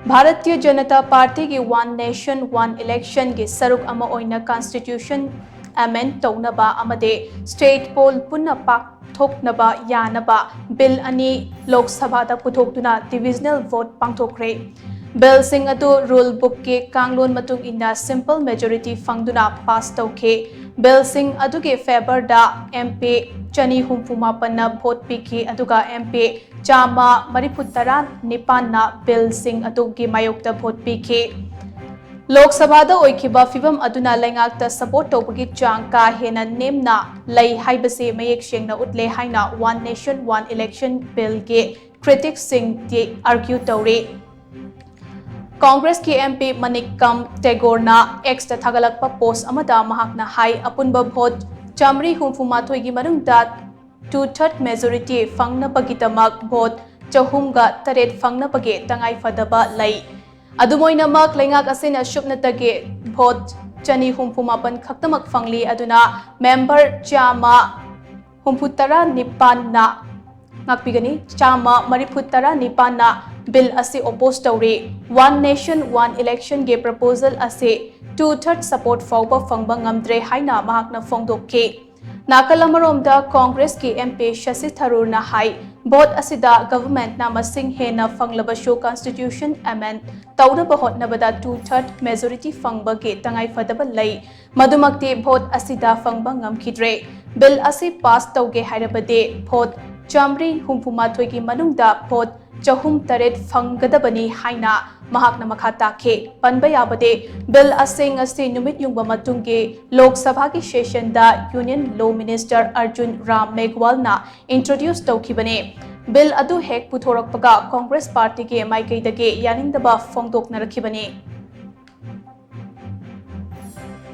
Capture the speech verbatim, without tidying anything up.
ꯚꯥꯔꯇꯤꯌ ꯖꯅꯇꯥ ꯄꯥꯔꯇꯤꯒꯤ One Nation One Election ꯒꯤ ꯁꯔꯨꯛ ꯑꯃ ꯑꯣꯏꯅ Constitution amend ꯇꯧꯅꯕ ꯑꯃꯗꯤ state poll ꯄꯨꯟꯅ ꯄꯥꯡꯊꯣꯛꯅꯕ ꯌꯥꯅꯕ ꯕꯤꯜ ꯑꯅꯤ ꯂꯣꯛ ꯁꯚꯥꯗ ꯄꯨꯊꯣꯛꯇꯨꯅ divisional vote ꯄꯥꯡꯊꯣꯛꯈ꯭ꯔꯦ꯫ ꯕꯤꯜꯁꯤꯡ ꯑꯗꯨ rule book ꯀꯤ ꯀꯥꯡꯂꯣꯟ ꯃꯇꯨꯡ ꯏꯟꯅ simple majority ꯐꯪꯗꯨꯅ pass ꯇꯧꯈꯤ꯫ ꯕꯤꯜꯁꯤꯡ ꯑꯗꯨꯒꯤ favour ꯗ M P ꯆꯅꯤ ꯍꯨꯝꯐꯨ ꯃꯥꯄꯟꯅ vote ꯄꯤꯈꯤ, ꯑꯗꯨꯒ M P ꯆꯥꯝꯃ ꯃꯔꯤꯐꯨ ꯇꯔꯥ ꯅꯤꯄꯥꯟꯅ ꯕꯤꯜꯁꯤꯡ ꯑꯗꯨꯒꯤ ꯃꯥꯌꯣꯛꯇ vote ꯄꯤꯈꯤ꯫ ꯂꯣꯛ ꯁꯚꯥꯗ ꯑꯣꯏꯈꯤꯕ ꯐꯤꯚꯝ ꯑꯗꯨꯅ ꯂꯩꯉꯥꯛꯇ support ꯇꯧꯕꯒꯤ ꯆꯥꯡ ꯀꯥ ꯍꯦꯟꯅ ꯅꯦꯝꯅ ꯂꯩ ꯍꯥꯏꯕꯁꯤ ꯃꯌꯦꯛ ꯁꯦꯡꯅ ꯎꯠꯂꯦ ꯍꯥꯏꯅ One Nation One Election Bill ꯒꯤ critic ꯁꯤꯡꯗꯤ argue ꯇꯧꯔꯤ꯫ ꯀꯣꯡꯒ꯭ꯔꯦꯁꯀꯤ M P ꯃꯅꯤꯛꯀꯝ ꯇꯦꯒꯣꯔꯅ X ꯇ ꯊꯥꯒꯠꯂꯛꯄ post ꯑꯃꯗ ꯃꯍꯥꯛꯅ ꯍꯥꯏ, ꯑꯄꯨꯟꯕ vote ꯆꯥꯃꯔꯤ ꯍꯨꯝꯐꯨ ꯃꯥꯊꯣꯏꯒꯤ ꯃꯅꯨꯡꯗ two third majority ꯐꯪꯅꯕꯒꯤꯗꯃꯛ vote ꯆꯍꯨꯝꯒ ꯇꯔꯦꯠ ꯐꯪꯅꯕꯒꯤ ꯇꯉꯥꯏꯐꯗꯕ ꯂꯩ꯫ ꯑꯗꯨꯝ ꯑꯣꯏꯅꯃꯛ, ꯂꯩꯉꯥꯛ ꯑꯁꯤꯅ ꯁꯨꯞꯅꯇꯒꯤ vote ꯆꯅꯤ ꯍꯨꯝꯐꯨ ꯃꯥꯄꯟ ꯈꯛꯇꯃꯛ ꯐꯪꯂꯤ, ꯑꯗꯨꯅ member ꯆꯥꯝꯃ ꯍꯨꯝꯐꯨ ꯇꯔꯥ ꯅꯤꯄꯥꯟꯅ ꯉꯥꯛꯄꯤꯒꯅꯤ, ꯆꯥꯝꯃ ꯃꯔꯤꯐꯨ ꯇꯔꯥ ꯅꯤꯄꯥꯟꯅ bill ꯑꯁꯤ oppose ꯇꯧꯔꯤ꯫ One Nation One Election ꯒꯤ proposal ꯑꯁꯤ two third support ꯐꯥꯎꯕ ꯐꯪꯕ ꯉꯝꯗ꯭ꯔꯦ ꯍꯥꯏꯅ ꯃꯍꯥꯛꯅ ꯐꯣꯡꯗꯣꯛꯈꯤ꯫ ꯅꯥꯀꯜ ꯑꯃꯔꯣꯝꯗ ꯀꯣꯡꯒ꯭ꯔꯦꯁꯀꯤ M P ꯁꯁꯤ ꯊꯔꯨꯔꯅ ꯍꯥꯏ, vote ꯑꯁꯤꯗ government ꯅ ꯃꯁꯤꯡ ꯍꯦꯟꯅ ꯐꯪꯂꯕꯁꯨ Constitution amend ꯇꯧꯅꯕ ꯍꯣꯠꯅꯕꯗ two third majority ꯐꯪꯕꯒꯤ ꯇꯉꯥꯏꯐꯗꯕ ꯂꯩ, ꯃꯗꯨꯃꯛꯇꯤ vote ꯑꯁꯤꯗ ꯐꯪꯕ ꯉꯝꯈꯤꯗ꯭ꯔꯦ꯫ Bill ꯑꯁꯤ pass ꯇꯧꯒꯦ ꯍꯥꯏꯔꯕꯗꯤ vote ꯆꯥꯃꯔꯤ ꯍꯨꯝꯐꯨ ꯃꯥꯊꯣꯏꯒꯤ ꯃꯅꯨꯡꯗ vote ꯆꯍꯨꯝ ꯇꯔꯦꯠ ꯐꯪꯒꯗꯕꯅꯤ ꯍꯥꯏꯅ ꯃꯍꯥꯛꯅ ꯃꯈꯥ ꯇꯥꯈꯤ꯫ ꯄꯟꯕ ꯌꯥꯕꯗꯤ, bill ꯑꯁꯤ ꯉꯁꯤ ꯅꯨꯃꯤꯠ ꯌꯨꯡꯕ ꯃꯇꯨꯡꯒꯤ ꯂꯣꯛ ꯁꯚꯥꯒꯤ session ꯗ Union Law Minister Arjun Ram ꯃꯦꯘꯋꯥꯜꯅ introduce ꯇꯧꯈꯤꯕꯅꯤ꯫ Bill ꯑꯗꯨ ꯍꯦꯛ ꯄꯨꯊꯣꯔꯛꯄꯒ ꯀꯣꯡꯒ꯭ꯔꯦꯁ ꯄꯥꯔꯇꯤꯒꯤ ꯃꯥꯏꯀꯩꯗꯒꯤ ꯌꯥꯅꯤꯡꯗꯕ ꯐꯣꯡꯗꯣꯛꯅꯔꯛꯈꯤꯕꯅꯤ꯫